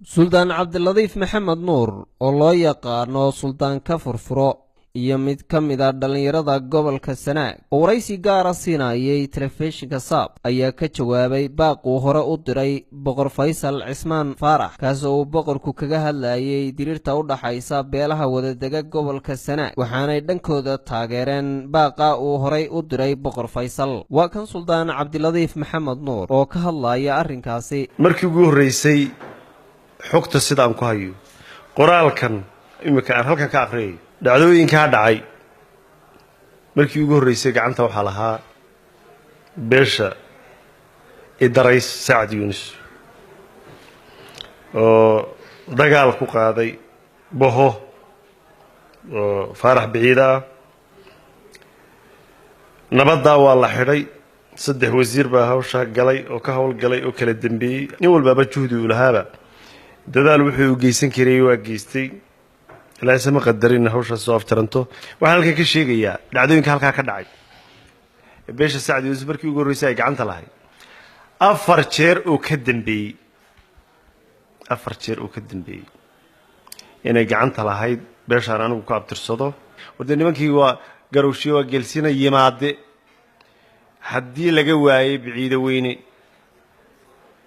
Suldaan Cabdiladiif Maxamed Nuur oo loo yaqaano Suldaan ka Furfuro iyo mid ka mid a dhallinyarada gobolka Sanaag oo waraysi gaara siinayay telefishinka Saab ayaa ka jawaabay baaq uu hore u diray Boqor Faysal Cismaan Faarax, kaas oo uu boqorku kaga hadlayay diriirta u dhaxaysa beelaha wadadega gobolka Sanaag, waxaanay dhankooda taageereen baaqa uu horay u diray Boqor Faysal. Waa kan Suldaan Cabdiladiif Maxamed Nuur oo ka hadlaya arrinkaasi. Markii ugu horraysay xogta sida aan ku hayo qoraalkan iminka aan halkan ka aqriyayo, dhacdooyinkaa dhacay markii ugu horraysay gacanta waxaa lahaa beesha Idarays Sacad Yuunus oo dagaal ku qaaday Boho oo Faarax Biciida ah. Nabaddaa waa la xidhay, 3 wasiir baa hawshaa galay oo ka howlgalay oo kala dambeeyey. Nin walbaaba juhdi uu lahaaba dadaal wuxuu u geysan karayay waa geystay, ilaahay sama qadarin hawshaas soo afjaranto. Waxaan halkan ka sheegayaa dhacdooyinka halkaa ka dhacay beesha Sacad Yuusuf markii ugu horreysay ay gacanta lahayd 4 jeer oo ka dambeeyey, 4 jeer oo ka dambeeyey inay gacanta lahayd beeshaan anigu ku abtirsado. Warde nimankii waa garowshiye, waa gelsina yimaade. Haddii laga waayey Biciido Weyne,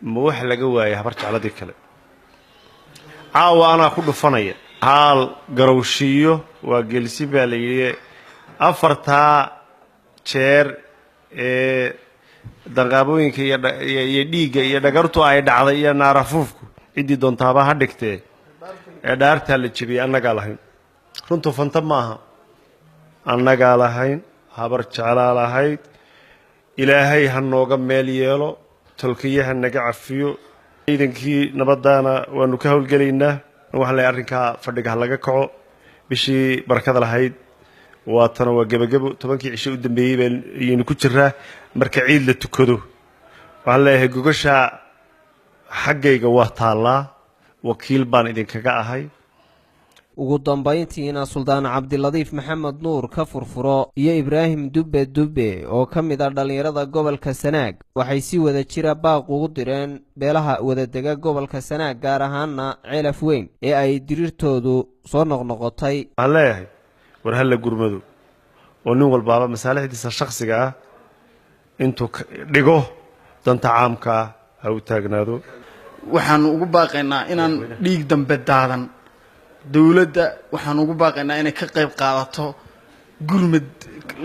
ma wax laga waayay Habar Jecladii kale? Caawa anaa ku dhufanaya haal garowshiiyo waa gelsi baa la yidhi. 4taa jeer ee danqaabooyinka iyo dhiigga iyo dhagartu ay dhacday iyo naarafuufku ciddii doontaaba ha dhigtee ee dhaartaa la jebiyey, annagaa lahayn. Runtu fanta maaha, annagaa lahayn, Habar Jeclaa lahayd. Ilaahay ha nooga meel yeelo, tolkiya ha naga cafiyo. Ciidankii nabadaana waanu ka howlgelaynaa. Waxaan leeyahay arrinkaa fadhiga ha laga kaco. Bishii barakada lahayd waatana waa gebagebo, 10kii cisho u dambeeyey bayaynu ku jiraa. Marka ciid la tukado waxaan leeyahay gogashaa xaggayga waa taallaa, wakiil baan idinkaga ahay. Ugu dambayntiina Suldaan Cabdiladiif Maxamed Nuur ka Furfuro iyo Ibraahim Dubbe Dubbe oo ka mid ah dhallinyarada gobolka Sanaag waxay si wada jira baaq ugu direen beelaha wadadega gobolka Sanaag, gaar ahaana Ceelaf Weyn ee ay diriirtoodu soo noqnoqotay. Waxaan leeyahay war halla gurmado oo nin walbaaba masaalixdiisa shakhsiga ah intuu dhigo danta caamkaa ha u taagnaado. Waxaanu ugu baaqaynaa inaan dhiig dambe daadan. Dowladda waxaanu ugu baaqaynaa inay ka qayb qaadato gurmad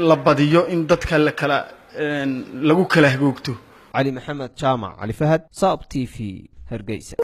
la badiyo in dadka la kala lagu kala hagoogto. Cali Maxamed Jaamac, Cali Fahad, Saab TV, Hargeysa.